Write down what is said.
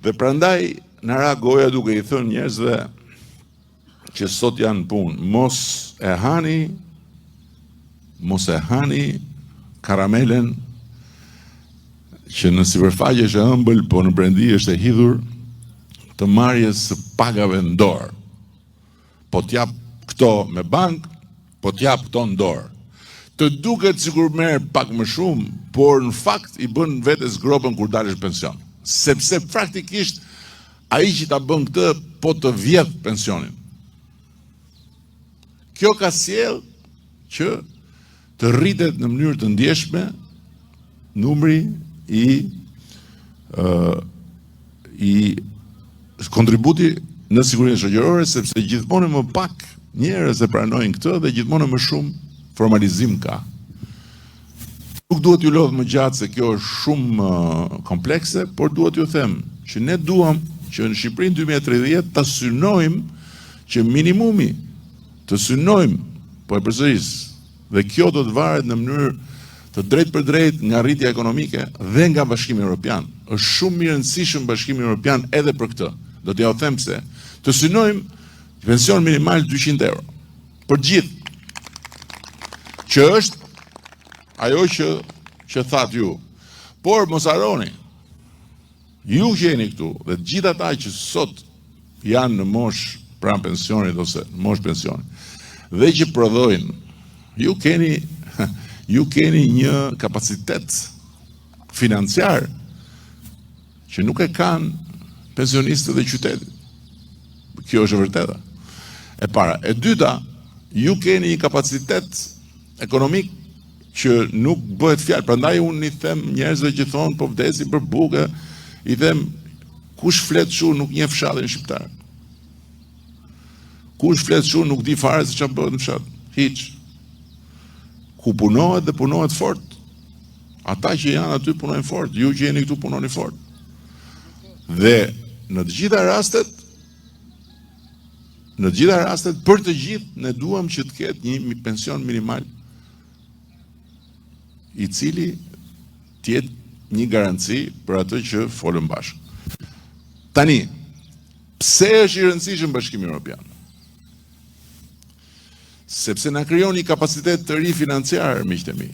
Dhe prandaj na ra goja duke i thënë njerëzve që sot janë në punë, mos e hani, mos e hani karamelen që në sipërfaqe është e ëmbël, po në brendi është e hidhur të marrjes së pagave në dorë. Po t'jap këto me bankë, po t'jap këto në dorë. Të duket sikur merr pak më shumë, por në fakt i bën vetes gropën kur dalësh në pension. Sepse praktikisht ai që ta bën këtë po të vjedh pensionin. Kjo ka sjellë që të rritet në mënyrë të ndjeshme numri i i kontributi në sigurinë shoqërore, sepse gjithmonë më pak njerëz e pranojnë këtë dhe gjithmonë më shumë formalizim ka. Nuk duhet t'ju lodh më gjatë se kjo është shumë komplekse, por duhet t'ju them që ne duam që në Shqipërinë 2030 ta synojmë që minimumi të synojmë, po e përsëris, dhe kjo do të varet në mënyrë të drejtpërdrejtë nga rritja ekonomike dhe nga Bashkimi Evropian. Është shumë i rëndësishëm Bashkimi Evropian edhe për këtë. Do t'jua them pse. Të synojmë pension minimal 200 euro për të gjithë. Që është ajo që që thatë ju. Por mos harroni, ju që jeni këtu dhe të gjithë ata që sot janë në moshë pranë pensionit ose në moshë pensionit dhe që prodhojnë, ju keni ju keni një kapacitet financiar që nuk e kanë pensionistët e qytetit. Kjo është e vërteta. E para, e dyta, ju keni një kapacitet ekonomik që nuk bëhet fjalë. Prandaj unë i them njerëzve që thonë po vdesim për bukë, i them kush flet kështu nuk njeh fshatin shqiptar. Kush flet kështu nuk di fare se çfarë bëhet në fshat. Hiç. Ku punohet dhe punohet fort. Ata që janë aty punojnë fort, ju që jeni këtu punoni fort. Dhe në të gjitha rastet, në të gjitha rastet, për të gjithë, ne duam që të ketë një pension minimal i cili të jetë një garanci për atë që folëm bashkë. Tani, pse është i rëndësishëm Bashkimi Evropian? Sepse na krijon një kapacitet të ri financiar, miqtë e mi.